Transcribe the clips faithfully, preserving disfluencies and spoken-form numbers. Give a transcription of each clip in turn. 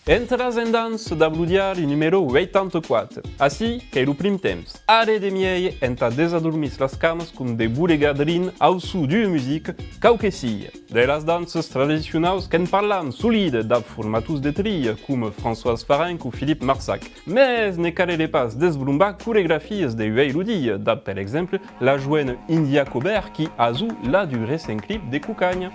Entras en dança dab lo diari numèro ueitanta-quate. Ací qu'ei lo prim temps. Arré de miei entà desadormir las camas com de bolegar drin au son d'ua musica, quau que sia. De las danças tradicionaus que'n parlam solide dab formators de tria coma Françoise Farenc o Philippe Marsac. Mès ne caleré pas desbrombar coregrafias de uei lo dia, dab, per exemple, la joena India Cober qui a zo la du recent clip de Cocanha.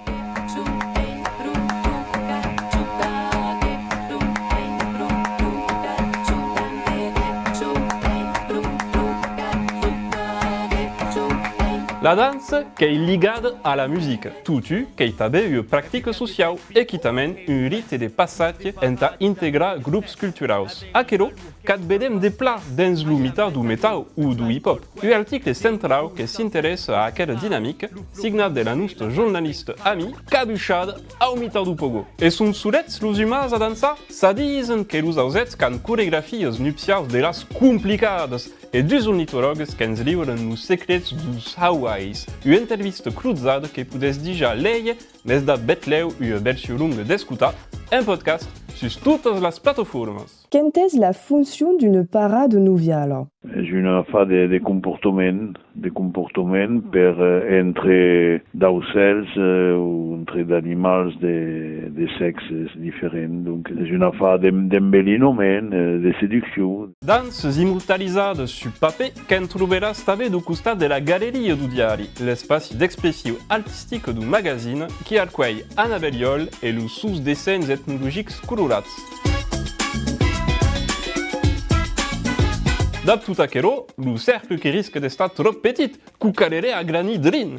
La dança qu'ei ligada a la musica, totun qu'ei tanben ua practica sociau e quitament un rite de passatge entà integrar grops culturaus. Aquerò qu'ac vedem de plan dens lo mitan deu metau o deu hip-hop. Un article centrau que s'interèssa a aquera dinamica, signat de la nosta jornalista Ami, cabuchada au mitan deu pogo. E son solets los umans a dançar? Çò disen que los ausèths qu'an coregrafias nupciaus de las complicadas e dus ornitològues que'ns livran los secrets deus Hawaiis. Ua entrevista crosada que podètz dejà léger, mès dab bèth lèu ua version longa d'escotar, en podcast, sus totas las plataformas. Quenta es la foncion d'una parada noviala? Es un afar de, de comportament, de comportament per, eh, entre d'aucèls, eh, o entre d'animals de, de sèxes diferents. Donc, es un afar d'em-, d'embelinament, eh, de seduccion. Danças immortalizadas sus papèr que'n trobaràs tanben deu costat de la Galeria deu Diari, l'espaci d'expression artistica deu magazine qui arcuelh Annabelle Yol e los sons dessenhs etnologics colorats. Dab tot aquerò, lo cercle que risca d'estar tròp petit, que'u caleré agranir drin!